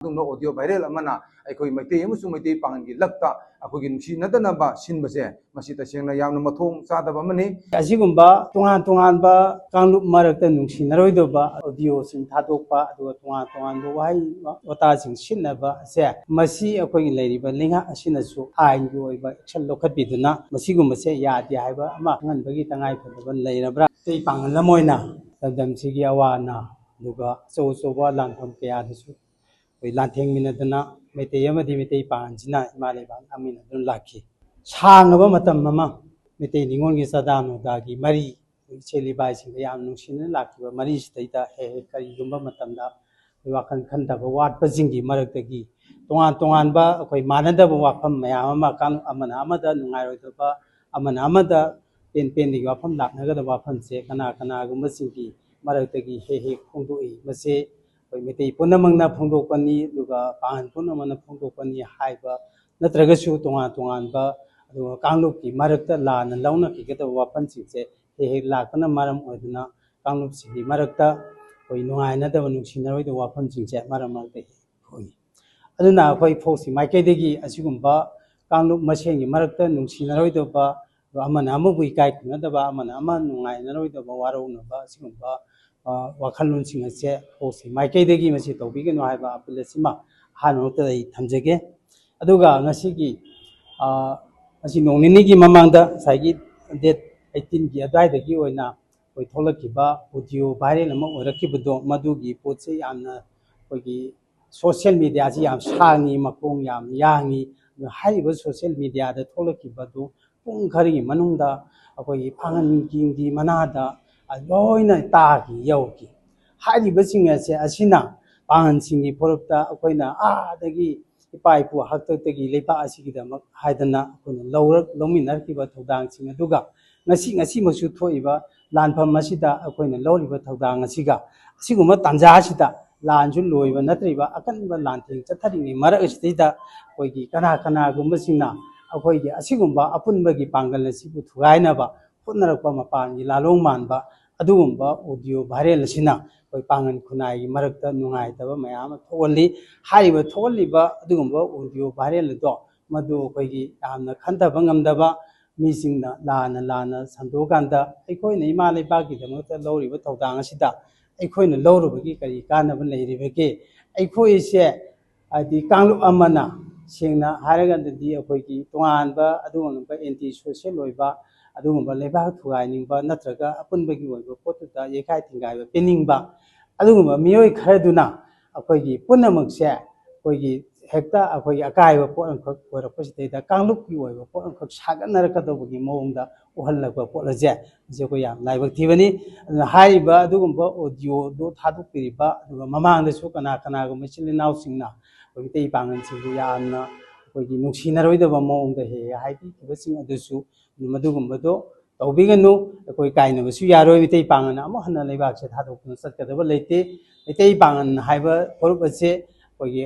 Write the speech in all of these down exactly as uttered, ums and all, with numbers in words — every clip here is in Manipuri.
ꯑꯗꯨꯒꯨꯝꯕ ꯑꯣꯗꯤꯑꯣ ꯚꯥꯏꯔꯦꯜ ꯑꯃꯅ ꯑꯩꯈꯣꯏ ꯃꯩꯇꯩ ꯑꯃꯁꯨꯡ ꯃꯩꯇꯩ ꯄꯥꯉꯜꯒꯤ ꯂꯛꯇ ꯑꯩꯈꯣꯏꯒꯤ ꯅꯨꯡꯁꯤꯅꯗꯅꯕ ꯁꯤꯟꯕꯁꯦ, ꯃꯁꯤ ꯇꯁꯦꯡꯅ ꯌꯥꯝꯅ ꯃꯊꯣꯡ ꯆꯥꯗꯕ ꯑꯃꯅꯤ꯫ ꯑꯁꯤꯒꯨꯝꯕ ꯇꯣꯉꯥꯟ ꯇꯣꯉꯥꯟꯕ ꯀꯥꯡꯂꯨꯞ ꯃꯔꯛꯇ ꯅꯨꯡꯁꯤꯅꯔꯣꯏꯗꯕ ꯑꯣꯗꯤꯑꯣꯁꯤꯡ ꯊꯥꯗꯣꯛꯄ, ꯑꯗꯨꯒ ꯇꯣꯉꯥꯟ ꯇꯣꯉꯥꯟꯕ ꯋꯥꯍꯩ ꯋꯥꯇꯥꯁꯤꯡ ꯁꯤꯖꯤꯟꯅꯕ ꯑꯁꯦ, ꯃꯁꯤ ꯑꯩꯈꯣꯏꯒꯤ ꯂꯩꯔꯤꯕ ꯂꯩꯉꯥꯛ ꯑꯁꯤꯅꯁꯨ ꯑꯥꯏꯟꯒꯤ ꯑꯣꯏꯕ ꯑꯦꯛꯁꯟ ꯂꯧꯈꯠꯄꯤꯗꯨꯅ ꯃꯁꯤꯒꯨꯝꯕꯁꯦ ꯌꯥꯗꯦ ꯍꯥꯏꯕ ꯑꯃ ꯈꯪꯍꯟꯕꯒꯤ ꯇꯉꯥꯏꯐꯗꯕ ꯂꯩꯔꯕ꯭ꯔꯥ? ꯃꯩꯇꯩ ꯄꯥꯉꯜ ꯑꯃ ꯑꯣꯏꯅ ꯂꯝꯗꯝꯁꯤꯒꯤ ꯑꯋꯥ ꯑꯅꯥ, ꯑꯗꯨꯒ ꯑꯆꯧ ꯑꯆꯧꯕ ꯂꯥꯟꯐꯝ ꯀꯌꯥꯗꯁꯨ ꯑꯩꯈꯣꯏ ꯂꯥꯟꯊꯦꯡꯃꯤꯟꯅꯗꯨꯅ ꯃꯩꯇꯩ ꯑꯃꯗꯤ ꯃꯩꯇꯩ ꯄꯥꯉꯜꯁꯤꯅ ꯏꯃꯥ ꯂꯩꯕꯥꯛ ꯉꯥꯛꯃꯤꯟꯅꯗꯨꯅ ꯂꯥꯛꯈꯤ꯫ ꯁꯥꯡꯉꯕ ꯃꯇꯝ ꯑꯃ ꯃꯩꯇꯩ ꯅꯤꯉꯣꯜꯒꯤ ꯆꯥꯗꯥ ꯅꯧꯗꯥꯒꯤ ꯃꯔꯤ, ꯏꯆꯦꯜ ꯏꯕꯥꯏꯁꯤꯡꯒ ꯌꯥꯝ ꯅꯨꯡꯁꯤꯅꯅ ꯂꯥꯛꯈꯤꯕ ꯃꯔꯤꯁꯤꯗꯩꯗ ꯍꯦꯛ ꯍꯦꯛ ꯀꯔꯤꯒꯨꯝꯕ ꯃꯇꯝꯗ ꯑꯩꯈꯣꯏ ꯋꯥꯈꯜ ꯈꯟꯊꯕ ꯋꯥꯠꯄꯁꯤꯡꯒꯤ ꯃꯔꯛꯇꯒꯤ ꯇꯣꯉꯥꯟ ꯇꯣꯉꯥꯟꯕ ꯑꯩꯈꯣꯏ ꯃꯥꯟꯅꯗꯕ ꯋꯥꯐꯝ ꯃꯌꯥꯝ ꯑꯃ ꯀꯥꯡꯂꯨꯞ ꯑꯃꯅ ꯑꯃꯗ ꯅꯨꯡꯉꯥꯏꯔꯣꯏꯗꯕ, ꯑꯃꯅ ꯑꯃꯗ ꯄꯦꯟ ꯄꯦꯟꯗꯒꯤ ꯋꯥꯐꯝ ꯂꯥꯛꯅꯒꯗꯕ ꯋꯥꯐꯝꯁꯦ ꯀꯅꯥ ꯀꯅꯥꯒꯨꯝꯕꯁꯤꯡꯒꯤ ꯃꯔꯛꯇꯒꯤ ꯍꯦꯛ ꯍꯦꯛ ꯐꯣꯡꯗꯣꯛꯏ꯫ ꯃꯁꯤ ꯑꯩꯈꯣꯏ ꯃꯩꯇꯩ ꯄꯨꯝꯅꯃꯛꯅ ꯐꯣꯡꯗꯣꯛꯄꯅꯤ, ꯑꯗꯨꯒ ꯄꯥꯉꯜ ꯄꯨꯝꯅꯃꯛꯅ ꯐꯣꯡꯗꯣꯛꯄꯅꯤ ꯍꯥꯏꯕ ꯅꯠꯇ꯭ꯔꯒꯁꯨ ꯇꯣꯉꯥꯟ ꯇꯣꯉꯥꯟꯕ, ꯑꯗꯨꯒ ꯀꯥꯡꯂꯨꯞꯀꯤ ꯃꯔꯛꯇ ꯂꯥꯟꯅ ꯂꯧꯅꯈꯤꯒꯗꯕ ꯋꯥꯐꯝꯁꯤꯡꯁꯦ ꯍꯦꯛ ꯍꯦꯛ ꯂꯥꯛꯄꯅ ꯃꯔꯝ ꯑꯣꯏꯗꯨꯅ ꯀꯥꯡꯂꯨꯞꯁꯤꯡꯒꯤ ꯃꯔꯛꯇ ꯑꯩꯈꯣꯏ ꯅꯨꯡꯉꯥꯏꯅꯗꯕ, ꯅꯨꯡꯁꯤꯅꯔꯣꯏꯗꯕ ꯋꯥꯐꯝꯁꯤꯡꯁꯦ ꯃꯔꯛ ꯃꯔꯛꯇ ꯍꯦꯛ ꯊꯣꯛꯏ꯫ ꯑꯗꯨꯅ ꯑꯩꯈꯣꯏ ꯐꯣꯛꯁꯤ ꯃꯥꯏꯀꯩꯗꯒꯤ ꯑꯁꯤꯒꯨꯝꯕ ꯀꯥꯡꯂꯨꯞ ꯃꯁꯦꯟꯒꯤ ꯃꯔꯛꯇ ꯅꯨꯡꯁꯤꯅꯔꯣꯏꯗꯕ, ꯑꯃꯅ ꯑꯃꯕꯨ ꯏꯀꯥꯏ ꯈꯨꯝꯅꯗꯕ, ꯑꯃꯅ ꯑꯃ ꯅꯨꯡꯉꯥꯏꯅꯔꯣꯏꯗꯕ, ꯋꯥꯔꯧꯅꯕ, ꯑꯁꯤꯒꯨꯝꯕ, ꯑ, ꯋꯥꯈꯜꯂꯣꯟꯁꯤꯡ ꯑꯁꯦ ꯐꯣꯛꯁꯤ ꯃꯥꯏꯀꯩꯗꯒꯤ ꯃꯁꯤ ꯇꯧꯕꯤꯒꯅꯨ ꯍꯥꯏꯕ ꯑꯄꯤꯜ ꯑꯁꯤꯃ ꯑꯍꯥꯟꯕ ꯃꯛꯇꯗ ꯑꯩ ꯊꯝꯖꯒꯦ꯫ ꯑꯗꯨꯒ ꯉꯁꯤꯒꯤ, ꯑ, ꯉꯁꯤ ꯅꯣꯡ ꯅꯤꯅꯤꯒꯤ ꯃꯃꯥꯡꯗ ꯉꯁꯥꯏꯒꯤ ꯗꯦꯠ ꯑꯩꯠꯇꯤꯟꯒꯤ ꯑꯗꯨꯋꯥꯏꯗꯒꯤ ꯑꯣꯏꯅ ꯑꯩꯈꯣꯏ ꯊꯣꯛꯂꯛꯈꯤꯕ ꯑꯣꯗꯤꯑꯣ ꯚꯥꯏꯔꯦꯜ ꯑꯃ ꯑꯣꯏꯔꯛꯈꯤꯕꯗꯣ, ꯃꯗꯨꯒꯤ ꯄꯣꯠꯁꯦ ꯌꯥꯝꯅ ꯑꯩꯈꯣꯏꯒꯤ ꯁꯣꯁꯤꯌꯦꯜ ꯃꯤꯗꯤꯌꯥꯁꯤ ꯌꯥꯝ ꯁꯥꯡꯉꯤ, ꯃꯈꯣꯡ ꯌꯥꯝ ꯌꯥꯡꯉꯤ꯫ ꯑꯗꯨ ꯍꯥꯏꯔꯤꯕ ꯁꯣꯁꯤꯌꯦꯜ ꯃꯤꯗꯤꯌꯥꯗ ꯊꯣꯛꯂꯛꯈꯤꯕꯗꯨ ꯄꯨꯡ ꯈꯔꯒꯤ ꯃꯅꯨꯡꯗ ꯑꯩꯈꯣꯏꯒꯤ ꯄꯥꯡꯒꯟꯒꯤ ꯃꯅꯥꯗ ꯂꯣꯏꯅ ꯇꯥꯈꯤ, ꯌꯧꯈꯤ꯫ ꯍꯥꯏꯔꯤꯕꯁꯤꯡ ꯑꯁꯦ, ꯑꯁꯤꯅ ꯄꯥꯡꯒꯟꯁꯤꯡꯒꯤ ꯐꯨꯔꯨꯞꯇ ꯑꯩꯈꯣꯏꯅ ꯑꯥꯗꯒꯤ ꯏꯄꯥ ꯏꯄꯨ ꯍꯥꯛꯇꯛꯇꯒꯤ ꯂꯩꯕꯥꯛ ꯑꯁꯤꯒꯤꯗꯃꯛ ꯍꯥꯏꯗꯅ ꯑꯩꯈꯣꯏꯅ ꯂꯧꯔꯛ-, ꯂꯧꯃꯤꯟꯅꯔꯛꯈꯤꯕ ꯊꯧꯗꯥꯡꯁꯤꯡ ꯑꯗꯨꯒ ꯉꯁꯤ, ꯉꯁꯤꯃꯛꯁꯨ ꯊꯣꯛꯏꯕ ꯂꯥꯟꯐꯝ ꯑꯁꯤꯗ ꯑꯩꯈꯣꯏꯅ ꯂꯧꯔꯤꯕ ꯊꯧꯗꯥꯡ ꯑꯁꯤꯒ, ꯑꯁꯤꯒꯨꯝꯕ ꯇꯥꯟꯖꯥ ꯑꯁꯤꯗ ꯂꯥꯟꯁꯨ ꯂꯣꯏꯕ ꯅꯠꯇ꯭ꯔꯤꯕ ꯑꯀꯟꯕ ꯂꯥꯟꯊꯦꯡ ꯆꯠꯊꯔꯤꯉꯩ ꯃꯔꯛ ꯑꯁꯤꯗꯩꯗ ꯑꯩꯈꯣꯏꯒꯤ ꯀꯅꯥ ꯀꯅꯥꯒꯨꯝꯕꯁꯤꯡꯅ ꯑꯩꯈꯣꯏꯒꯤ ꯑꯁꯤꯒꯨꯝꯕ ꯑꯄꯨꯟꯕꯒꯤ ꯄꯥꯡꯒꯜ ꯑꯁꯤꯕꯨ ꯊꯨꯒꯥꯏꯅꯕ ꯍꯣꯠꯅꯔꯛꯄ ꯃꯄꯥꯟꯒꯤ ꯂꯥꯂꯣꯡ ꯃꯥꯟꯕ ꯑꯗꯨꯒꯨꯝꯕ ꯑꯣꯗꯤꯑꯣ ꯚꯥꯏꯔꯦꯜ ꯑꯁꯤꯅ ꯑꯩꯈꯣꯏ ꯄꯥꯡꯒꯜ ꯈꯨꯟꯅꯥꯏꯒꯤ ꯃꯔꯛꯇ ꯅꯨꯡꯉꯥꯏꯇꯕ ꯃꯌꯥꯝ ꯑꯃ ꯊꯣꯛꯍꯜꯂꯤ꯫ ꯍꯥꯏꯔꯤꯕ ꯊꯣꯛꯍꯜꯂꯤꯕ ꯑꯗꯨꯒꯨꯝꯕ ꯑꯣꯗꯤꯑꯣ ꯚꯥꯏꯔꯦꯜ ꯑꯗꯣ ꯃꯗꯨ ꯑꯩꯈꯣꯏꯒꯤ ꯌꯥꯝꯅ ꯈꯟꯊꯕ ꯉꯝꯗꯕ ꯃꯤꯁꯤꯡꯅ ꯂꯥꯟꯅ ꯂꯥꯟꯅ ꯁꯟꯗꯣꯛꯑꯀꯥꯟꯗ ꯑꯩꯈꯣꯏꯅ ꯏꯃꯥ ꯂꯩꯕꯥꯛꯀꯤꯗꯃꯛꯇ ꯂꯧꯔꯤꯕ ꯊꯧꯗꯥꯡ ꯑꯁꯤꯗ ꯑꯩꯈꯣꯏꯅ ꯂꯧꯔꯨꯕꯒꯤ ꯀꯔꯤ ꯀꯥꯟꯅꯕ ꯂꯩꯔꯤꯕꯒꯦ? ꯑꯩꯈꯣꯏꯁꯦ ꯍꯥꯏꯗꯤ ꯀꯥꯡꯂꯨꯞ ꯑꯃꯅ ꯁꯦꯡꯅ ꯍꯥꯏꯔꯒꯗꯤ ꯑꯩꯈꯣꯏꯒꯤ ꯇꯣꯉꯥꯟꯕ ꯑꯗꯨꯒꯨꯝꯂꯕ ꯑꯦꯟꯇꯤ ꯁꯣꯁꯤꯌꯦꯜ ꯑꯣꯏꯕ ꯑꯗꯨꯒꯨꯝꯕ ꯂꯩꯕꯥꯛ ꯊꯨꯒꯥꯏꯅꯤꯡꯕ ꯅꯠꯇ꯭ꯔꯒ ꯑꯄꯨꯟꯕꯒꯤ ꯑꯣꯏꯕ ꯄꯣꯠꯇꯨꯗ ꯌꯩꯈꯥꯏ ꯊꯤꯡꯒꯥꯏꯕ ꯄꯤꯅꯤꯡꯕ ꯑꯗꯨꯒꯨꯝꯕ ꯃꯤꯑꯣꯏ ꯈꯔꯗꯨꯅ ꯑꯩꯈꯣꯏꯒꯤ ꯄꯨꯝꯅꯃꯛꯁꯦ ꯑꯩꯈꯣꯏꯒꯤ ꯍꯦꯛꯇ ꯑꯩꯈꯣꯏꯒꯤ ꯑꯀꯥꯏꯕ ꯄꯣꯠ ꯑꯃꯈꯛ ꯑꯣꯏꯔꯛꯄꯁꯤꯗꯩꯗ ꯀꯥꯡꯂꯨꯞꯀꯤ ꯑꯣꯏꯕ ꯄꯣꯠ ꯑꯃꯈꯛ ꯁꯥꯒꯠꯅꯔꯛꯀꯗꯧꯕꯒꯤ ꯃꯑꯣꯡꯗ ꯎꯍꯜꯂꯛꯄ ꯄꯣꯠ ꯑꯁꯦ, ꯃꯁꯤ ꯑꯩꯈꯣꯏ ꯌꯥꯝ ꯂꯥꯏꯕꯛ ꯊꯤꯕꯅꯤ꯫ ꯑꯗꯨꯅ ꯍꯥꯏꯔꯤꯕ ꯑꯗꯨꯒꯨꯝꯕ ꯑꯣꯗꯤꯑꯣꯗꯨ ꯊꯥꯗꯣꯛꯄꯤꯔꯤꯕ, ꯑꯗꯨꯒ ꯃꯃꯥꯡꯗꯁꯨ ꯀꯅꯥ ꯀꯅꯥꯒꯨꯝꯕ ꯏꯆꯤꯜ ꯏꯅꯥꯎꯁꯤꯡꯅ ꯑꯩꯈꯣꯏ ꯃꯤꯇꯩ ꯄꯥꯡꯒꯜꯁꯤꯡꯕꯨ ꯌꯥꯝꯅ ꯑꯩꯈꯣꯏꯒꯤ ꯅꯨꯡꯁꯤꯅꯔꯣꯏꯗꯕ ꯃꯑꯣꯡꯗ ꯍꯦꯛ ꯍꯦꯛ ꯍꯥꯏꯕꯤꯈꯤꯕꯁꯤꯡ ꯑꯗꯨꯁꯨ ꯃꯗꯨꯒꯨꯝꯕꯗꯣ ꯇꯧꯕꯤꯒꯅꯨ꯫ ꯑꯩꯈꯣꯏ ꯀꯥꯏꯅꯕꯁꯨ ꯌꯥꯔꯣꯏ꯫ ꯃꯤꯇꯩ ꯄꯥꯡꯒꯜꯅ ꯑꯃꯨꯛ ꯍꯟꯅ ꯂꯩꯕꯥꯛꯁꯦ ꯊꯥꯗꯣꯛꯇꯨꯅ ꯆꯠꯀꯗꯕ ꯂꯩꯇꯦ꯫ ꯃꯤꯇꯩ ꯄꯥꯡꯒꯜ ꯍꯥꯏꯕ ꯐꯨꯔꯨꯞ ꯑꯁꯦ ꯑꯩꯈꯣꯏꯒꯤ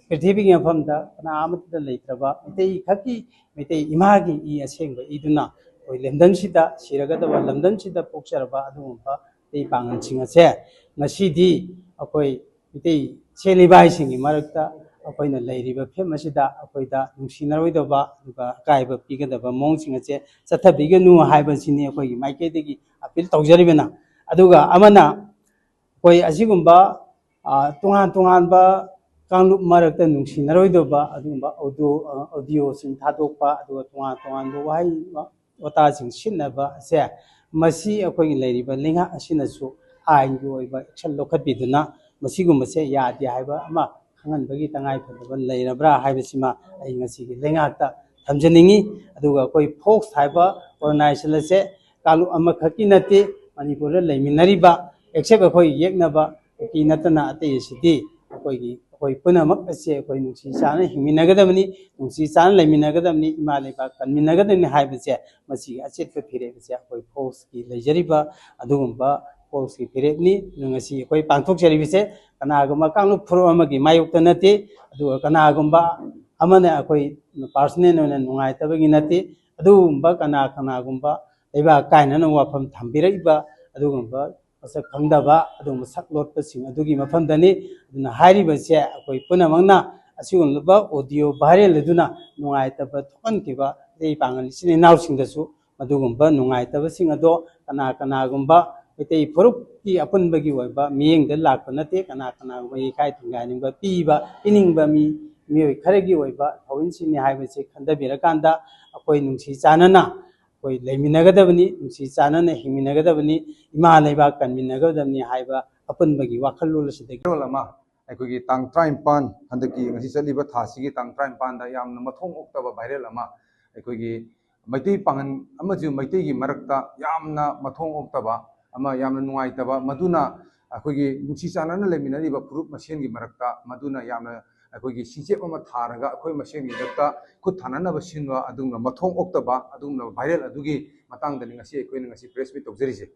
ꯄ꯭ꯔꯤꯊꯤꯕꯤꯒꯤ ꯃꯐꯝꯗ ꯀꯅꯥ ꯑꯃꯠꯇꯗ ꯂꯩꯇ꯭ꯔꯕ ꯃꯩꯇꯩ ꯈꯛꯀꯤ, ꯃꯩꯇꯩ ꯏꯃꯥꯒꯤ ꯏ ꯑꯁꯦꯡꯕ ꯏꯗꯨꯅ ꯑꯩꯈꯣꯏ ꯂꯝꯗꯝꯁꯤꯗ ꯁꯤꯔꯒꯗꯕ, ꯂꯝꯗꯝꯁꯤꯗ ꯄꯣꯛꯆꯔꯕ ꯑꯗꯨꯒꯨꯝꯕ ꯃꯩꯇꯩ ꯄꯥꯡꯒꯜꯁꯤꯡ ꯑꯁꯦ ꯉꯁꯤꯗꯤ ꯑꯩꯈꯣꯏ ꯃꯩꯇꯩ ꯁꯦꯜꯂꯤꯕꯥꯏꯁꯤꯡꯒꯤ ꯃꯔꯛꯇ ꯑꯩꯈꯣꯏꯅ ꯂꯩꯔꯤꯕ ꯐꯤꯕꯝ ꯑꯁꯤꯗ ꯑꯩꯈꯣꯏꯗ ꯅꯨꯡꯁꯤꯅꯔꯣꯏꯗꯕ ꯑꯗꯨꯒ ꯑꯀꯥꯏꯕ ꯄꯤꯒꯗꯕ ꯃꯑꯣꯡꯁꯤꯡ ꯑꯁꯦ ꯆꯠꯊꯕꯤꯒꯅꯨ ꯍꯥꯏꯕꯁꯤꯅꯤ ꯑꯩꯈꯣꯏꯒꯤ ꯃꯥꯏꯀꯩꯗꯒꯤ ꯑꯄꯤꯜ ꯇꯧꯖꯔꯤꯕꯅ꯫ ꯑꯗꯨꯒ ꯑꯃꯅ ꯑꯩꯈꯣꯏ ꯑꯁꯤꯒꯨꯝꯕ, ꯑ, ꯇꯣꯉꯥꯟ ꯇꯣꯉꯥꯟꯕ ꯀꯥꯡꯂꯨꯞ ꯃꯔꯛꯇ ꯅꯨꯡꯁꯤꯅꯔꯣꯏꯗꯕ ꯑꯗꯨꯒꯨꯝꯕ ꯑꯣꯗꯤꯑꯣ, ꯑ, ꯑꯣꯗꯤꯑꯣꯁꯤꯡ ꯊꯥꯗꯣꯛꯄ, ꯑꯗꯨꯒ ꯇꯣꯉꯥꯟ ꯇꯣꯉꯥꯟꯕ ꯋꯥꯍꯩ ꯋꯥꯇꯥꯁꯤꯡ ꯁꯤꯖꯤꯟꯅꯕ ꯑꯁꯦ, ꯃꯁꯤ ꯑꯩꯈꯣꯏꯒꯤ ꯂꯩꯔꯤꯕ ꯂꯩꯉꯥꯛ ꯑꯁꯤꯅꯁꯨ ꯑꯥꯏꯟꯒꯤ ꯑꯣꯏꯕ action ꯂꯧꯈꯠꯄꯤꯗꯨꯅ ꯃꯁꯤꯒꯨꯝꯕꯁꯦ ꯌꯥꯗꯦ ꯍꯥꯏꯕ ꯑꯃ ꯈꯪꯍꯟꯕꯒꯤ ꯇꯉꯥꯏꯐꯗꯕ ꯂꯩꯔꯕ꯭ꯔꯥ ꯍꯥꯏꯕꯁꯤꯃ ꯑꯩ ꯉꯁꯤꯒꯤ ꯂꯩꯉꯥꯛꯇ ꯊꯝꯖꯅꯤꯡꯉꯤ꯫ ꯑꯗꯨꯒ ꯑꯩꯈꯣꯏ ꯐꯣꯛꯁ ꯍꯥꯏꯕ organization ꯑꯁꯦ ꯀꯥꯡꯂꯨꯞ ꯑꯃꯈꯛꯀꯤ ꯅꯠꯇꯦ, ꯃꯅꯤꯄꯨꯔꯗ ꯂꯩꯃꯤꯟꯅꯔꯤꯕ, except ꯑꯩꯈꯣꯏ ꯌꯦꯛꯅꯕ ꯀꯨꯀꯤ ꯅꯠꯇꯅ ꯑꯇꯩ ꯑꯁꯤꯗꯤ ꯑꯩꯈꯣꯏꯒꯤ, ꯑꯩꯈꯣꯏ ꯄꯨꯝꯅꯃꯛ ꯑꯁꯤ ꯑꯩꯈꯣꯏ ꯅꯨꯡꯁꯤ ꯆꯥꯟꯅ ꯍꯤꯡꯃꯤꯟꯅꯒꯗꯕꯅꯤ, ꯅꯨꯡꯁꯤ ꯆꯥꯟꯅ ꯂꯩꯃꯤꯟꯅꯒꯗꯕꯅꯤ, ꯏꯃꯥ ꯂꯩꯕꯥꯛ ꯀꯟꯃꯤꯟꯅꯒꯗꯕꯅꯤ ꯍꯥꯏꯕꯁꯦ ꯃꯁꯤꯒꯤ ꯑꯆꯦꯠꯄ ꯐꯤꯔꯦꯞ ꯑꯁꯦ ꯑꯩꯈꯣꯏ ꯐꯣꯛꯁꯀꯤ ꯂꯩꯖꯔꯤꯕ ꯑꯗꯨꯒꯨꯝꯕ ꯐꯣꯛꯁꯀꯤ ꯐꯤꯔꯦꯞꯅꯤ꯫ ꯑꯗꯨ ꯉꯁꯤ ꯑꯩꯈꯣꯏ ꯄꯥꯡꯊꯣꯛꯆꯔꯤꯕꯁꯦ ꯀꯅꯥꯒꯨꯝꯕ ꯀꯥꯡꯂꯨꯞ ꯐꯨꯔꯨꯞ ꯑꯃꯒꯤ ꯃꯥꯌꯣꯛꯇ ꯅꯠꯇꯦ, ꯑꯗꯨꯒ ꯀꯅꯥꯒꯨꯝꯕ ꯑꯃꯅ ꯑꯩꯈꯣꯏ personal ꯑꯣꯏꯅ ꯅꯨꯡꯉꯥꯏꯇꯕꯒꯤ ꯅꯠꯇꯦ꯫ ꯑꯗꯨꯒꯨꯝꯕ ꯀꯅꯥ ꯀꯅꯥꯒꯨꯝꯕ ꯂꯩꯕꯥꯛ ꯀꯥꯏꯅꯅ ꯋꯥꯐꯝ ꯊꯝꯕꯤꯔꯛꯏꯕ ꯑꯗꯨꯒꯨꯝꯕ ꯃꯁꯛ ꯈꯪꯗꯕ ꯑꯗꯨꯒꯨꯝꯕ ꯁꯛ ꯂꯣꯠꯄꯁꯤꯡ ꯑꯗꯨꯒꯤ ꯃꯐꯝꯗꯅꯤ꯫ ꯑꯗꯨꯅ ꯍꯥꯏꯔꯤꯕꯁꯦ ꯑꯩꯈꯣꯏ ꯄꯨꯝꯅꯃꯛꯅ ꯑꯁꯤꯒꯨꯝꯂꯕ audio viral ꯑꯗꯨꯅ ꯅꯨꯡꯉꯥꯏꯇꯕ ꯊꯣꯛꯍꯟꯈꯤꯕ ꯃꯩꯇꯩ ꯄꯥꯉꯜ ꯏꯆꯤꯟ ꯏꯅꯥꯎꯁꯤꯡꯗꯁꯨ ꯃꯗꯨꯒꯨꯝꯕ ꯅꯨꯡꯉꯥꯏꯇꯕꯁꯤꯡ ꯑꯗꯣ ꯀꯅꯥ ꯀꯅꯥꯒꯨꯝꯕ ꯃꯩꯇꯩ ꯐꯨꯔꯨꯞꯀꯤ ꯑꯄꯨꯟꯕꯒꯤ ꯑꯣꯏꯕ ꯃꯤꯠꯌꯦꯡꯗ ꯂꯥꯛꯄ ꯅꯠꯇꯦ꯫ ꯀꯅꯥ ꯀꯅꯥꯒꯨꯝꯕ ꯌꯩꯈꯥꯏ ꯊꯤꯡꯒꯥꯏꯅꯤꯡꯕ ꯄꯤꯕ ꯄꯤꯅꯤꯡꯕ ꯃꯤ ꯃꯤꯑꯣꯏ ꯈꯔꯒꯤ ꯑꯣꯏꯕ ꯊꯧꯑꯣꯏꯟꯁꯤꯡꯅꯤ ꯍꯥꯏꯕꯁꯤ ꯈꯟꯊꯕꯤꯔꯀꯥꯟꯗ ꯑꯩꯈꯣꯏ ꯅꯨꯡꯁꯤ ꯆꯥꯟꯅꯅ ꯑꯩꯈꯣꯏ ꯂꯩꯃꯤꯟꯅꯒꯗꯕꯅꯤ, ꯅꯨꯡꯁꯤ ꯆꯥꯟꯅꯅ ꯍꯤꯡꯃꯤꯟꯅꯒꯗꯕꯅꯤ, ꯏꯃꯥ ꯂꯩꯕꯥꯛ ꯀꯟꯃꯤꯟꯅꯒꯗꯕꯅꯤ ꯍꯥꯏꯕ ꯑꯄꯨꯟꯕꯒꯤ ꯋꯥꯈꯜꯂꯣꯟ ꯑꯁꯤꯗꯒꯤ꯫ Viral ꯑꯃ ꯑꯩꯈꯣꯏꯒꯤ ꯇꯥꯡ ꯇꯔꯥꯅꯤꯄꯥꯟ, ꯍꯟꯗꯛꯀꯤ ꯉꯁꯤ ꯆꯠꯂꯤꯕ ꯊꯥꯁꯤꯒꯤ ꯇꯥꯡ ꯇꯔꯥꯅꯤꯄꯥꯟꯗ ꯌꯥꯝꯅ ꯃꯊꯣꯡ ꯑꯣꯛꯇꯕ viral ꯑꯃ, ꯑꯩꯈꯣꯏꯒꯤ ꯃꯩꯇꯩ ꯄꯥꯉꯜ ꯑꯃꯁꯨꯡ ꯃꯩꯇꯩꯒꯤ ꯃꯔꯛꯇ ꯌꯥꯝꯅ ꯃꯊꯣꯡ ꯑꯣꯛꯇꯕ ꯑꯃ, ꯌꯥꯝꯅ ꯅꯨꯡꯉꯥꯏꯇꯕ, ꯃꯗꯨꯅ ꯑꯩꯈꯣꯏꯒꯤ ꯅꯨꯡꯁꯤ ꯆꯥꯟꯅꯅ ꯂꯩꯃꯤꯟꯅꯔꯤꯕ ꯐꯨꯔꯨꯞ ꯃꯁꯦꯟꯒꯤ ꯃꯔꯛꯇ ꯃꯗꯨꯅ ꯌꯥꯝꯅ ꯑꯩꯈꯣꯏꯒꯤ ꯁꯤꯡꯆꯦꯞ ꯑꯃ ꯊꯥꯔꯒ ꯑꯩꯈꯣꯏ ꯃꯁꯦꯟꯒꯤ ꯃꯔꯛꯇ ꯈꯨꯠ ꯊꯥꯅꯅꯕ ꯁꯤꯟꯕ ꯑꯗꯨꯒꯨꯝꯅ ꯃꯊꯣꯡ ꯑꯣꯛꯇꯕ ꯑꯗꯨꯒꯨꯝꯂꯕ viral ꯑꯗꯨꯒꯤ ꯃꯇꯥꯡꯗꯅꯤ ꯉꯁꯤ ꯑꯩꯈꯣꯏꯅ ꯉꯁꯤ press meet ꯇꯧꯖꯔꯤꯁꯦ꯫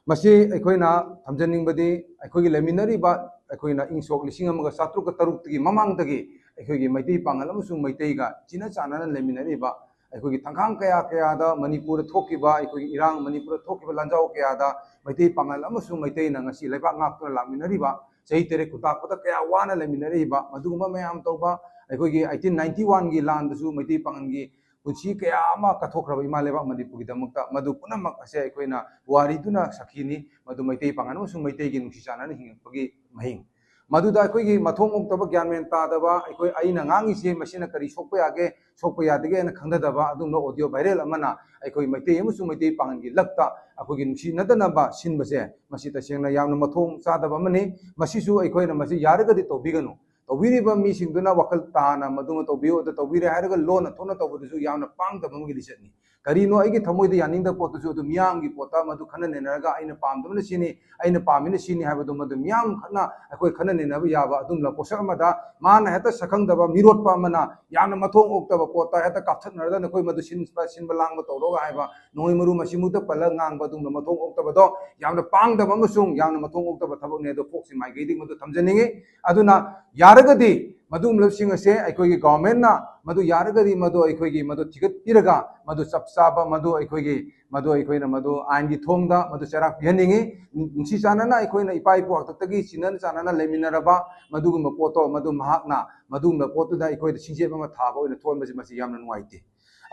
ꯃꯁꯤ ꯑꯩꯈꯣꯏꯅ ꯊꯝꯖꯅꯤꯡꯕꯗꯤ, ꯑꯩꯈꯣꯏꯒꯤ ꯂꯩꯃꯤꯟꯅꯔꯤꯕ, ꯑꯩꯈꯣꯏꯅ ꯏꯪ ꯁꯣꯛ ꯂꯤꯁꯤꯡ ꯑꯃꯒ ꯆꯥꯇ꯭ꯔꯨꯛꯀ ꯇꯔꯨꯛꯇꯒꯤ ꯃꯃꯥꯡꯗꯒꯤ ꯑꯩꯈꯣꯏꯒꯤ ꯃꯩꯇꯩ ꯄꯥꯉꯜ ꯑꯃꯁꯨꯡ ꯃꯩꯇꯩꯒ ꯆꯤꯟꯅ ꯆꯥꯟꯅꯅ ꯂꯩꯃꯤꯟꯅꯔꯤꯕ, ꯑꯩꯈꯣꯏꯒꯤ ꯊꯪꯈꯥꯡ ꯀꯌꯥ ꯀꯌꯥꯗ ꯃꯅꯤꯄꯨꯔꯗ ꯊꯣꯛꯈꯤꯕ, ꯑꯩꯈꯣꯏꯒꯤ ꯏꯔꯥꯡ, ꯃꯅꯤꯄꯨꯔꯗ ꯊꯣꯛꯈꯤꯕ ꯂꯥꯟꯖꯥꯎ ꯀꯌꯥꯗ ꯃꯩꯇꯩ ꯄꯥꯉꯜ ꯑꯃꯁꯨꯡ ꯃꯩꯇꯩꯅ ꯉꯁꯤ ꯂꯩꯕꯥꯛ ꯉꯥꯛꯇꯨꯅ ꯂꯥꯛꯃꯤꯟꯅꯔꯤꯕ, ꯆꯍꯤ ꯇꯔꯦꯠ ꯈꯨꯟꯇꯥꯛꯄꯗ ꯀꯌꯥ ꯋꯥꯅ ꯂꯩꯃꯤꯟꯅꯔꯛꯏꯕ, ꯃꯗꯨꯒꯨꯝꯕ ꯃꯌꯥꯝ ꯇꯧꯕ, ꯑꯩꯈꯣꯏꯒꯤ eighteen ninety one ꯒꯤ ꯂꯥꯟꯗꯁꯨ ꯃꯩꯇꯩ ꯄꯥꯉꯜꯒꯤ ꯄꯨꯟꯁꯤ ꯀꯌꯥ ꯑꯃ ꯀꯠꯊꯣꯛꯈ꯭ꯔꯕ ꯏꯃꯥ ꯂꯩꯕꯥꯛ ꯃꯅꯤꯄꯨꯔꯒꯤꯗꯃꯛꯇ, ꯃꯗꯨ ꯄꯨꯝꯅꯃꯛ ꯑꯁꯦ ꯑꯩꯈꯣꯏꯅ ꯋꯥꯔꯤꯗꯨꯅ ꯁꯥꯈꯤꯅꯤ꯫ ꯃꯗꯨ ꯃꯩꯇꯩ ꯄꯥꯉꯜ ꯑꯃꯁꯨꯡ ꯃꯩꯇꯩꯒꯤ ꯅꯨꯡꯁꯤ ꯆꯥꯟꯅꯅ ꯍꯤꯡꯉꯛꯄꯒꯤ ꯃꯍꯤꯡ꯫ ꯃꯗꯨꯗ ꯑꯩꯈꯣꯏꯒꯤ ꯃꯊꯣꯡ ꯑꯣꯛꯇꯕ, ꯒ꯭ꯌꯥꯟ ꯃꯦꯟ ꯇꯥꯗꯕ, ꯑꯩꯈꯣꯏ, ꯑꯩꯅ ꯉꯥꯡꯉꯤꯁꯦ ꯃꯁꯤꯅ ꯀꯔꯤ ꯁꯣꯛꯄ ꯌꯥꯒꯦ, ꯁꯣꯛꯄ ꯌꯥꯗꯒꯦ ꯍꯥꯏꯅ ꯈꯪꯗꯗꯕ ꯑꯗꯨꯒꯨꯝꯕ audio viral ꯑꯃꯅ ꯑꯩꯈꯣꯏ ꯃꯩꯇꯩ ꯑꯃꯁꯨꯡ ꯃꯩꯇꯩ ꯄꯥꯉꯜꯒꯤ ꯂꯛꯇ ꯑꯩꯈꯣꯏꯒꯤ ꯅꯨꯡꯁꯤꯅꯗꯅꯕ ꯁꯤꯟꯕꯁꯦ, ꯃꯁꯤ ꯇꯁꯦꯡꯅ ꯌꯥꯝꯅ ꯃꯊꯣꯡ ꯆꯥꯗꯕ ꯑꯃꯅꯤ꯫ ꯃꯁꯤꯁꯨ ꯑꯩꯈꯣꯏꯅ ꯃꯁꯤ ꯌꯥꯔꯒꯗꯤ ꯇꯧꯕꯤꯒꯅꯨ꯫ ꯇꯧꯕꯤꯔꯤꯕ ꯃꯤꯁꯤꯡꯗꯨꯅ ꯋꯥꯈꯜ ꯇꯥꯅ ꯃꯗꯨꯃ ꯇꯧꯕꯤꯌꯨ, ꯑꯗꯨ ꯇꯧꯕꯤꯔꯦ ꯍꯥꯏꯔꯒ ꯂꯣꯟꯅ ꯊꯣꯛꯅ ꯇꯧꯕꯗꯨꯁꯨ ꯌꯥꯝꯅ ꯄꯥꯡꯗꯕ ꯑꯃꯒꯤ ꯂꯤꯆꯠꯅꯤ꯫ ꯀꯔꯤꯅꯣ ꯑꯩꯒꯤ ꯊꯃꯣꯏꯗ ꯌꯥꯅꯤꯡꯗꯕ ꯄꯣꯠꯇꯨꯁꯨ ꯑꯗꯨ ꯃꯤꯌꯥꯝꯒꯤ ꯄꯣꯠꯇ ꯃꯗꯨ ꯈꯟꯅ ꯅꯩꯅꯔꯒ ꯑꯩꯅ ꯄꯥꯝꯗꯕꯅ ꯁꯤꯅꯤ, ꯑꯩꯅ ꯄꯥꯝꯃꯤꯅ ꯁꯤꯅꯤ ꯍꯥꯏꯕꯗꯨ ꯃꯗꯨ ꯃꯤꯌꯥꯝ ꯈꯠꯅ ꯑꯩꯈꯣꯏ ꯈꯟꯅ ꯅꯩꯅꯕ ꯌꯥꯕ ꯑꯗꯨꯝꯕ ꯄꯣꯠꯁꯛ ꯑꯃꯗ ꯃꯥꯅ ꯍꯦꯛꯇ ꯁꯛꯈꯪꯗꯕ ꯃꯤꯔꯣꯠꯄ ꯑꯃꯅ ꯌꯥꯝꯅ ꯃꯊꯣꯡ ꯑꯣꯛꯇꯕ ꯄꯣꯠꯇ ꯍꯦꯛꯇ ꯀꯥꯞꯊꯠꯅꯔꯗꯅ ꯑꯩꯈꯣꯏ ꯃꯗꯨ ꯁꯤꯟꯕ, ꯁꯤꯟꯕ ꯂꯥꯡꯕ ꯇꯧꯔꯒ ꯍꯥꯏꯕ ꯅꯣꯡꯃꯩ ꯃꯔꯨ ꯃꯁꯤꯃꯨꯛꯇ ꯄꯜꯂꯒ ꯉꯥꯡꯕ ꯑꯗꯨꯒꯨꯝꯕ ꯃꯊꯣꯡ ꯑꯣꯛꯇꯕꯗꯣ ꯌꯥꯝꯅ ꯄꯥꯡꯗꯕ ꯑꯃꯁꯨꯡ ꯌꯥꯝꯅ ꯃꯊꯣꯡ ꯑꯣꯛꯇꯕ ꯊꯕꯛꯅꯤ꯫ ꯑꯗꯣ ꯐꯣꯛꯁꯤ ꯃꯥꯏꯀꯩꯗꯒꯤ ꯃꯗꯨ ꯊꯝꯖꯅꯤꯡꯉꯤ꯫ ꯑꯗꯨꯅ ꯌꯥꯔꯒꯗꯤ ꯃꯗꯨꯒꯨꯝꯂꯕꯁꯤꯡ ꯑꯁꯦ ꯑꯩꯈꯣꯏꯒꯤ ꯒꯣꯔꯃꯦꯟꯅ ꯃꯗꯨ ꯌꯥꯔꯒꯗꯤ ꯃꯗꯨ ꯑꯩꯈꯣꯏꯒꯤ ꯃꯗꯨ ꯊꯤꯒꯠꯄꯤꯔꯒ ꯃꯗꯨ ꯆꯞ ꯆꯥꯕ ꯃꯗꯨ ꯑꯩꯈꯣꯏꯒꯤ ꯃꯗꯨ ꯑꯩꯈꯣꯏꯅ ꯃꯗꯨ ꯑꯥꯏꯟꯒꯤ ꯊꯣꯡꯗ ꯃꯗꯨ ꯆꯩꯔꯥꯛ ꯄꯤꯍꯟꯅꯤꯡꯏ꯫ ꯅꯨꯡꯁꯤ ꯆꯥꯟꯅꯅ ꯑꯩꯈꯣꯏꯅ ꯏꯄꯥ ꯏꯄꯨ ꯍꯥꯛꯇꯛꯇꯒꯤ ꯆꯤꯟꯅ ꯆꯥꯟꯅꯅ ꯂꯩꯃꯤꯟꯅꯔꯕ ꯃꯗꯨꯒꯨꯝꯕ ꯄꯣꯠꯇꯣ ꯃꯗꯨ ꯃꯍꯥꯛꯅ ꯃꯗꯨꯒꯨꯝꯕ ꯄꯣꯠꯇꯨꯗ ꯑꯩꯈꯣꯏꯗ ꯁꯤꯡꯖꯦꯞ ꯑꯃ ꯊꯥꯕ ꯑꯣꯏꯅ ꯊꯣꯛꯍꯟꯕꯁꯤ ꯃꯁꯤ ꯌꯥꯝꯅ ꯅꯨꯡꯉꯥꯏꯇꯦ꯫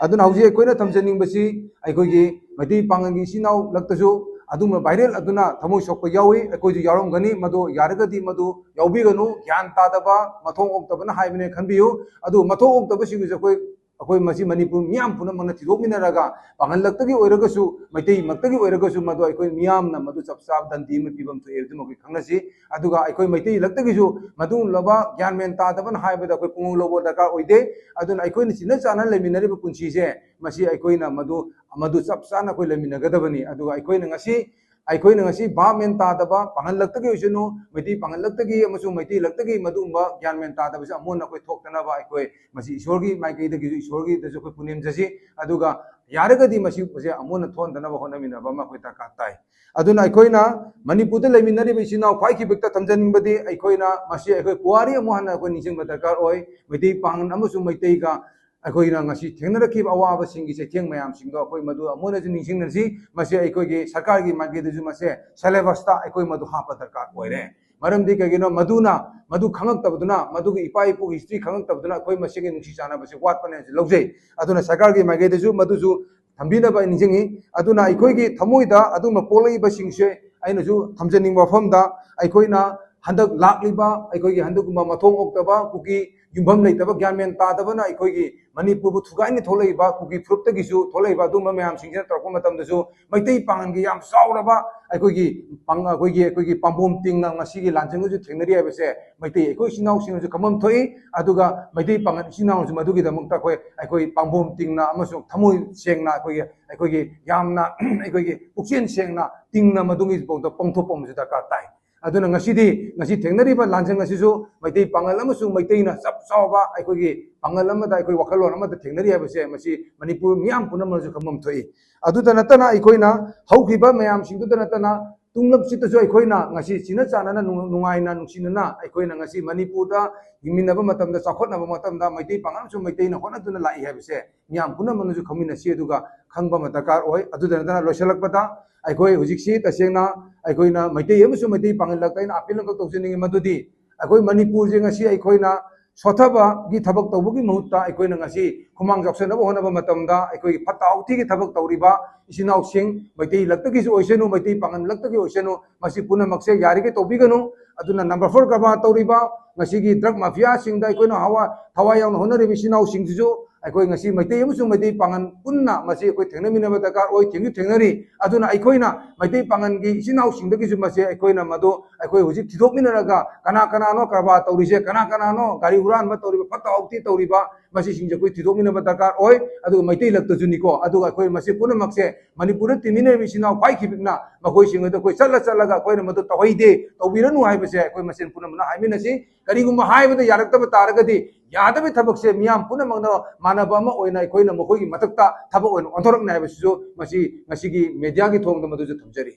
ꯑꯗꯨꯅ ꯍꯧꯖꯤꯛ ꯑꯩꯈꯣꯏꯅ ꯊꯝꯖꯅꯤꯡꯕꯁꯤ ꯑꯩꯈꯣꯏꯒꯤ ꯃꯩꯇꯩ ꯄꯥꯉꯜꯒꯤ ꯏꯆꯤꯟ ꯏꯅꯥꯎ ꯂꯛꯇꯁꯨ ꯑꯗꯨꯒꯨꯝꯕ ꯚꯥꯏꯔꯦꯜ ꯑꯗꯨꯅ ꯊꯃꯣꯏ ꯁꯣꯛꯄ ꯌꯥꯎꯏ꯫ ꯑꯩꯈꯣꯏꯁꯨ ꯌꯥꯎꯔꯝꯒꯅꯤ꯫ ꯃꯗꯨ ꯌꯥꯔꯒꯗꯤ ꯃꯗꯨ ꯌꯥꯎꯕꯤꯒꯅꯨ꯫ ꯒ꯭ꯌꯥꯟ ꯇꯥꯗꯕ, ꯃꯊꯣꯡ ꯑꯣꯛꯇꯕꯅ ꯍꯥꯏꯕꯅꯦ ꯈꯟꯕꯤꯌꯨ꯫ ꯑꯗꯨ ꯃꯊꯣꯡ ꯑꯣꯛꯇꯕꯁꯤꯡꯗꯨꯁꯨ ꯑꯩꯈꯣꯏ ꯑꯩꯈꯣꯏ ꯃꯁꯤ ꯃꯅꯤꯄꯨꯔ ꯃꯤꯌꯥꯝ ꯄꯨꯝꯅꯃꯛꯅ ꯊꯤꯗꯣꯛꯃꯤꯟꯅꯔꯒ ꯄꯥꯡꯒꯜꯂꯛꯇꯒꯤ ꯑꯣꯏꯔꯒꯁꯨ, ꯃꯩꯇꯩꯃꯛꯇꯒꯤ ꯑꯣꯏꯔꯒꯁꯨ ꯃꯗꯨ ꯑꯩꯈꯣꯏ ꯃꯤꯌꯥꯝꯅ ꯃꯗꯨ ꯆꯞ ꯆꯥꯕ ꯗꯟꯗꯤ ꯑꯃ ꯄꯤꯐꯝ ꯊꯣꯛꯑꯦ ꯍꯥꯏꯕꯗꯨꯃ ꯑꯩꯈꯣꯏ ꯈꯪꯅꯁꯤ꯫ ꯑꯗꯨꯒ ꯑꯩꯈꯣꯏ ꯃꯩꯇꯩꯂꯛꯇꯒꯤꯁꯨ ꯃꯗꯨꯒꯨꯝꯂꯕ ꯒ꯭ꯌꯥꯟ ꯃꯦꯟ ꯇꯥꯗꯕꯅ ꯍꯥꯏꯕꯗ ꯑꯩꯈꯣꯏ ꯄꯨꯡꯂꯧ ꯂꯧꯕ ꯗꯔꯀꯥꯔ ꯑꯣꯏꯗꯦ꯫ ꯑꯗꯨꯅ ꯑꯩꯈꯣꯏꯅ ꯆꯤꯟꯅ ꯆꯥꯟꯅ ꯂꯩꯃꯤꯟꯅꯔꯤꯕ ꯄꯨꯟꯁꯤꯁꯦ ꯃꯁꯤ ꯑꯩꯈꯣꯏꯅ ꯃꯗꯨ ꯃꯗꯨ ꯆꯞ ꯆꯥꯅ ꯑꯩꯈꯣꯏ ꯂꯩꯃꯤꯟꯅꯒꯗꯕꯅꯤ꯫ ꯑꯗꯨꯒ ꯑꯩꯈꯣꯏꯅ ꯉꯁꯤ ꯑꯩꯈꯣꯏꯅ ꯉꯁꯤ ꯚꯥꯕ ꯃꯦꯟ ꯇꯥꯗꯕ, ꯄꯥꯡꯒꯜꯂꯛꯇꯒꯤ ꯑꯣꯏꯁꯅꯨ, ꯃꯩꯇꯩ ꯄꯥꯡꯒꯜꯂꯛꯇꯒꯤ ꯑꯃꯁꯨꯡ ꯃꯩꯇꯩꯂꯛꯇꯒꯤ ꯃꯗꯨꯒꯨꯝꯕ ꯒ꯭ꯌꯥꯟ ꯃꯦꯟ ꯇꯥꯗꯕꯁꯦ ꯑꯃꯨꯛ ꯍꯟꯅ ꯑꯩꯈꯣꯏ ꯊꯣꯛꯇꯅꯕ ꯑꯩꯈꯣꯏ ꯃꯁꯤ ꯏꯁꯣꯔꯒꯤ ꯃꯥꯏꯀꯩꯗꯒꯤꯁꯨ, ꯏꯁꯣꯔꯒꯤꯗꯁꯨ ꯑꯩꯈꯣꯏ ꯄꯨꯅꯦꯝꯖꯁꯤ꯫ ꯑꯗꯨꯒ ꯌꯥꯔꯒꯗꯤ ꯃꯁꯤꯁꯦ ꯑꯃꯨꯛ ꯍꯟꯅ ꯊꯣꯛꯍꯟꯗꯅꯕ ꯍꯣꯠꯅꯃꯤꯟꯅꯕ ꯑꯃ ꯑꯩꯈꯣꯏ ꯗꯔꯀꯥꯔ ꯇꯥꯏ꯫ ꯑꯗꯨꯅ ꯑꯩꯈꯣꯏꯅ ꯃꯅꯤꯄꯨꯔꯗ ꯂꯩꯃꯤꯟꯅꯔꯤꯕ ꯏꯆꯤꯟ ꯏꯅꯥꯎ ꯈ꯭ꯋꯥꯏ ꯈꯤꯕꯤꯛꯇ ꯊꯝꯖꯅꯤꯡꯕꯗꯤ ꯑꯩꯈꯣꯏꯅ ꯃꯁꯤ ꯑꯩꯈꯣꯏ ꯄꯨꯋꯥꯔꯤ ꯑꯃꯨꯛ ꯍꯟꯅ ꯑꯩꯈꯣꯏ ꯅꯤꯡꯁꯤꯡꯕ ꯗꯔꯀꯥꯔ ꯑꯣꯏ꯫ ꯃꯩꯇꯩ ꯄꯥꯡꯒꯜ ꯑꯃꯁꯨꯡ ꯃꯩꯇꯩꯒ ꯑꯩꯈꯣꯏꯅ ꯉꯁꯤ ꯊꯦꯡꯅꯔꯛꯈꯤꯕ ꯑꯋꯥꯕꯁꯤꯡꯒꯤ ꯆꯩꯊꯦꯡ ꯃꯌꯥꯝꯁꯤꯡꯗꯣ ꯑꯩꯈꯣꯏ ꯃꯗꯨ ꯑꯃꯨꯛ ꯍꯟꯅꯁꯨ ꯅꯤꯡꯁꯤꯡꯅꯁꯤ꯫ ꯃꯁꯤ ꯑꯩꯈꯣꯏꯒꯤ ꯁꯔꯀꯥꯔꯒꯤ ꯃꯥꯏꯀꯩꯗꯁꯨ ꯃꯁꯦ ꯁꯦꯂꯦꯕꯁꯇ ꯑꯩꯈꯣꯏ ꯃꯗꯨ ꯍꯥꯞꯄ ꯗꯔꯀꯥꯔ ꯑꯣꯏꯔꯦ꯫ ꯃꯔꯝꯗꯤ ꯀꯩꯒꯤꯅꯣ? ꯃꯗꯨꯅ, ꯃꯗꯨ ꯈꯪꯉꯛꯇꯕꯗꯨꯅ, ꯃꯗꯨꯒꯤ ꯏꯄꯥ ꯏꯄꯨꯒꯤ ꯍꯤꯁꯇ꯭ꯔꯤ ꯈꯪꯉꯛꯇꯕꯗꯨꯅ ꯑꯩꯈꯣꯏ ꯃꯁꯦꯟꯒꯤ ꯅꯨꯡꯁꯤ ꯆꯥꯟꯅꯕꯁꯦ ꯋꯥꯠꯄꯅꯦꯅꯁꯨ ꯂꯧꯖꯩ꯫ ꯑꯗꯨꯅ ꯁꯔꯀꯥꯔꯒꯤ ꯃꯥꯏꯀꯩꯗꯁꯨ ꯃꯗꯨꯁꯨ ꯊꯝꯕꯤꯅꯕ ꯑꯩ ꯅꯤꯡꯁꯤꯡꯉꯤ꯫ ꯑꯗꯨꯅ ꯑꯩꯈꯣꯏꯒꯤ ꯊꯃꯣꯏꯗ ꯑꯗꯨꯒꯨꯝꯕ ꯄꯣꯛꯂꯛꯏꯕꯁꯤꯡꯁꯦ ꯑꯩꯅꯁꯨ ꯊꯝꯖꯅꯤꯡꯕ ꯋꯥꯐꯝꯗ, ꯑꯩꯈꯣꯏꯅ ꯍꯟꯗꯛ ꯂꯥꯛꯂꯤꯕ ꯑꯩꯈꯣꯏꯒꯤ ꯍꯟꯗꯛꯀꯨꯝꯕ ꯃꯊꯣꯡ ꯑꯣꯛꯇꯕ, ꯀꯨꯀꯤ ꯌꯨꯝꯐꯝ ꯂꯩꯇꯕ, ꯒ꯭ꯌꯥꯟ ꯃꯦꯟ ꯇꯥꯗꯕꯅ ꯑꯩꯈꯣꯏꯒꯤ ꯃꯅꯤꯄꯨꯔꯕꯨ ꯊꯨꯒꯥꯏꯅ ꯊꯣꯛꯂꯛꯏꯕ, ꯀꯨꯀꯤ ꯐꯨꯔꯨꯞꯇꯒꯤꯁꯨ ꯊꯣꯛꯂꯛꯏꯕ ꯑꯗꯨꯒꯨꯝꯕ ꯃꯌꯥꯝꯁꯤꯡꯁꯤꯅ ꯇꯧꯔꯛꯄ ꯃꯇꯝꯗꯁꯨ ꯃꯩꯇꯩ ꯄꯥꯉꯜꯒꯤ ꯌꯥꯝ ꯆꯥꯎꯔꯕ ꯑꯩꯈꯣꯏꯒꯤ ꯄꯥꯡ-, ꯑꯩꯈꯣꯏꯒꯤ, ꯑꯩꯈꯣꯏꯒꯤ ꯄꯥꯝꯕꯣꯝ ꯇꯤꯡꯅ ꯉꯁꯤꯒꯤ ꯂꯥꯟꯖꯪ ꯑꯁꯤ ꯊꯦꯡꯅꯔꯤ ꯍꯥꯏꯕꯁꯦ ꯃꯩꯇꯩ ꯑꯩꯈꯣꯏ ꯏꯆꯤꯟ ꯏꯅꯥꯎꯁꯤꯡꯅꯁꯨ ꯈꯪꯐꯝ ꯊꯣꯛꯏ꯫ ꯑꯗꯨꯒ ꯃꯩꯇꯩ ꯄꯥꯉꯜ ꯏꯆꯤꯟ ꯏꯅꯥꯎꯅꯁꯨ ꯃꯗꯨꯒꯤꯗꯃꯛꯇ ꯑꯩꯈꯣꯏ, ꯑꯩꯈꯣꯏ ꯄꯥꯝꯕꯣꯝ ꯇꯤꯡꯅ ꯑꯃꯁꯨꯡ ꯊꯃꯣꯏ ꯁꯦꯡꯅ ꯑꯩꯈꯣꯏꯒꯤ, ꯑꯩꯈꯣꯏꯒꯤ ꯌꯥꯝꯅ ꯑꯩꯈꯣꯏꯒꯤ ꯄꯨꯛꯆꯦꯜ ꯁꯦꯡꯅ ꯇꯤꯡꯅ ꯃꯗꯨꯒꯤ ꯄꯣꯠꯇꯣ ꯄꯥꯡꯊꯣꯛꯄ ꯑꯃꯁꯨ ꯗꯔꯀꯥꯔ ꯇꯥꯏ꯫ ꯑꯗꯨꯅ ꯉꯁꯤꯗꯤ, ꯉꯁꯤ ꯊꯦꯡꯅꯔꯤꯕ ꯂꯥꯟꯖꯪ ꯑꯁꯤꯁꯨ ꯃꯩꯇꯩ ꯄꯥꯉꯜ ꯑꯃꯁꯨꯡ ꯃꯩꯇꯩꯅ ꯆꯞ ꯆꯥꯎꯕ ꯑꯩꯈꯣꯏꯒꯤ ꯄꯥꯉꯜ ꯑꯃꯗ ꯑꯩꯈꯣꯏ ꯋꯥꯈꯜꯂꯣꯟ ꯑꯃꯗ ꯊꯦꯡꯅꯔꯤ ꯍꯥꯏꯕꯁꯦ ꯃꯁꯤ ꯃꯅꯤꯄꯨꯔ ꯃꯤꯌꯥꯝ ꯄꯨꯝꯅꯃꯛꯅꯁꯨ ꯈꯪꯐꯝ ꯊꯣꯛꯏ꯫ ꯑꯗꯨꯗ ꯅꯠꯇꯅ ꯑꯩꯈꯣꯏꯅ ꯍꯧꯈꯤꯕ ꯃꯌꯥꯝꯁꯤꯡꯗꯨꯗ ꯅꯠꯇꯅ ꯇꯨꯡꯂꯞꯁꯤꯗꯁꯨ ꯑꯩꯈꯣꯏꯅ ꯉꯁꯤ ꯆꯤꯟꯅ ꯆꯥꯟꯅꯅ ꯅꯨꯡ-, ꯅꯨꯡꯉꯥꯏꯅ ꯅꯨꯡꯁꯤꯅꯅ ꯑꯩꯈꯣꯏꯅ ꯉꯁꯤ ꯃꯅꯤꯄꯨꯔꯗ ꯍꯤꯡꯃꯤꯟꯅꯕ ꯃꯇꯝꯗ, ꯆꯥꯎꯈꯠꯅꯕ ꯃꯇꯝꯗ ꯃꯩꯇꯩ ꯄꯥꯉꯜ ꯑꯃꯁꯨꯡ ꯃꯩꯇꯩꯅ ꯍꯣꯠꯅꯗꯨꯅ ꯂꯥꯛꯏ ꯍꯥꯏꯕꯁꯦ ꯃꯤꯌꯥꯝ ꯄꯨꯝꯅꯃꯛꯅꯁꯨ ꯈꯪꯃꯤꯟꯅꯁꯤ, ꯑꯗꯨꯒ ꯈꯪꯕ ꯑꯃ ꯗꯔꯀꯥꯔ ꯑꯣꯏ꯫ ꯑꯗꯨꯗ ꯅꯠꯇꯅ ꯂꯣꯏꯁꯤꯜꯂꯛꯄꯗ ꯑꯩꯈꯣꯏ ꯍꯧꯖꯤꯛꯁꯤ ꯇꯁꯦꯡꯅ ꯑꯩꯈꯣꯏꯅ ꯃꯩꯇꯩ ꯑꯃꯁꯨꯡ ꯃꯩꯇꯩ ꯄꯥꯉꯜ ꯂꯛꯇ ꯑꯩꯅ ꯑꯄꯤꯜ ꯑꯃꯈꯛ ꯇꯧꯖꯅꯤꯡꯉꯤ, ꯃꯗꯨꯗꯤ ꯑꯩꯈꯣꯏ ꯃꯅꯤꯄꯨꯔꯁꯦ ꯉꯁꯤ ꯑꯩꯈꯣꯏꯅ ꯁꯣꯠꯊꯕꯒꯤ ꯊꯕꯛ ꯇꯧꯕꯒꯤ ꯃꯍꯨꯠꯇ ꯑꯩꯈꯣꯏꯅ ꯉꯁꯤ ꯈꯨꯃꯥꯡ ꯆꯥꯎꯁꯟꯅꯕ ꯍꯣꯠꯅꯕ ꯃꯇꯝꯗ ꯑꯩꯈꯣꯏꯒꯤ ꯐꯠꯇ ꯍꯥꯎꯊꯤꯒꯤ ꯊꯕꯛ ꯇꯧꯔꯤꯕ ꯏꯆꯤꯟ ꯏꯅꯥꯎꯁꯤꯡ, ꯃꯩꯇꯩ ꯂꯛꯇꯒꯤꯁꯨ ꯑꯣꯏꯁꯅꯨ, ꯃꯩꯇꯩ ꯄꯥꯉꯜ ꯂꯛꯇꯒꯤ ꯑꯣꯏꯁꯅꯨ, ꯃꯁꯤ ꯄꯨꯝꯅꯃꯛꯁꯦ ꯌꯥꯔꯤꯈꯩ ꯇꯧꯕꯤꯒꯅꯨ꯫ ꯑꯗꯨꯅ number four ꯀꯔꯕꯥꯔ ꯇꯧꯔꯤꯕ ꯉꯁꯤꯒꯤ drug mafiaꯁꯤꯡꯗ ꯑꯩꯈꯣꯏꯅ ꯍꯋꯥ-, ꯊꯋꯥꯏ ꯌꯥꯎꯅ ꯍꯣꯠꯅꯔꯤꯕ ꯏꯆꯤꯟ ꯏꯅꯥꯎꯁꯤꯡꯁꯤꯁꯨ ꯑꯩꯈꯣꯏ ꯉꯁꯤ ꯃꯩꯇꯩ ꯑꯃꯁꯨꯡ ꯃꯩꯇꯩ ꯄꯥꯉꯜ ꯄꯨꯟꯅ ꯃꯁꯤ ꯑꯩꯈꯣꯏ ꯊꯦꯡꯅꯃꯤꯟꯅꯕ ꯗꯔꯀꯥꯔ ꯑꯣꯏ, ꯊꯦꯡꯁꯨ ꯊꯦꯡꯅꯔꯤ꯫ ꯑꯗꯨꯅ ꯑꯩꯈꯣꯏꯅ ꯃꯩꯇꯩ ꯄꯥꯉꯜꯒꯤ ꯏꯆꯤꯟ ꯏꯅꯥꯎꯁꯤꯡꯗꯒꯤꯁꯨ ꯃꯁꯤ ꯑꯩꯈꯣꯏꯅ ꯃꯗꯨ ꯑꯩꯈꯣꯏ ꯍꯧꯖꯤꯛ ꯊꯤꯗꯣꯛꯃꯤꯟꯅꯔꯒ ꯀꯅꯥ ꯀꯅꯥꯅꯣ ꯀꯔꯕꯥꯔ ꯇꯧꯔꯤꯁꯦ, ꯀꯅꯥ ꯀꯅꯥꯅꯣ ꯒꯥꯔꯤ ꯍꯨꯔꯥꯟꯕ ꯇꯧꯔꯤꯕ, ꯐꯠꯇ ꯍꯥꯎꯊꯤ ꯇꯧꯔꯤꯕ, ꯃꯁꯤꯁꯤꯡꯁꯦ ꯑꯩꯈꯣꯏ ꯊꯤꯗꯣꯛꯃꯤꯟꯅꯕ ꯗꯔꯀꯥꯔ ꯑꯣꯏ꯫ ꯑꯗꯨꯒ ꯃꯩꯇꯩ ꯂꯛꯇꯁꯨꯅꯤꯀꯣ, ꯑꯗꯨꯒ ꯑꯩꯈꯣꯏ ꯃꯁꯤ ꯄꯨꯝꯅꯃꯛꯁꯦ ꯃꯅꯤꯄꯨꯔꯗ ꯇꯤꯟꯃꯤꯟꯅꯔꯤꯕ ꯏꯆꯤꯟ ꯏꯅꯥꯎ ꯈ꯭ꯋꯥꯏ ꯈꯤꯕꯤꯛꯅ ꯃꯈꯣꯏꯁꯤꯡ ꯑꯗꯨ ꯑꯩꯈꯣꯏ ꯆꯠꯂ ꯆꯠꯂꯒ ꯑꯩꯈꯣꯏꯅ ꯃꯗꯨ ꯇꯧꯍꯩꯗꯦ, ꯇꯧꯕꯤꯔꯅꯨ ꯍꯥꯏꯕꯁꯦ ꯑꯩꯈꯣꯏ ꯃꯁꯦꯟ ꯄꯨꯝꯅꯃꯛꯅ ꯍꯥꯏꯃꯤꯟꯅꯁꯤ꯫ ꯀꯔꯤꯒꯨꯝꯕ ꯍꯥꯏꯕꯗ ꯌꯥꯔꯛꯇꯕ ꯇꯥꯔꯒꯗꯤ ꯌꯥꯗꯕꯒꯤ ꯊꯕꯛꯁꯦ ꯃꯤꯌꯥꯝ ꯄꯨꯝꯅꯃꯛꯅ ꯃꯥꯟꯅꯕ ꯑꯃ ꯑꯣꯏꯅ ꯑꯩꯈꯣꯏꯅ ꯃꯈꯣꯏꯒꯤ ꯃꯊꯛꯇ ꯊꯕꯛ ꯑꯣꯏꯅ ꯑꯣꯟꯊꯣꯔꯛꯅꯤ ꯍꯥꯏꯕꯁꯤꯁꯨ ꯃꯁꯤ ꯉꯁꯤꯒꯤ mediaꯒꯤ ꯊꯣꯡꯗ ꯃꯗꯨꯁꯨ ꯊꯝꯖꯔꯤ꯫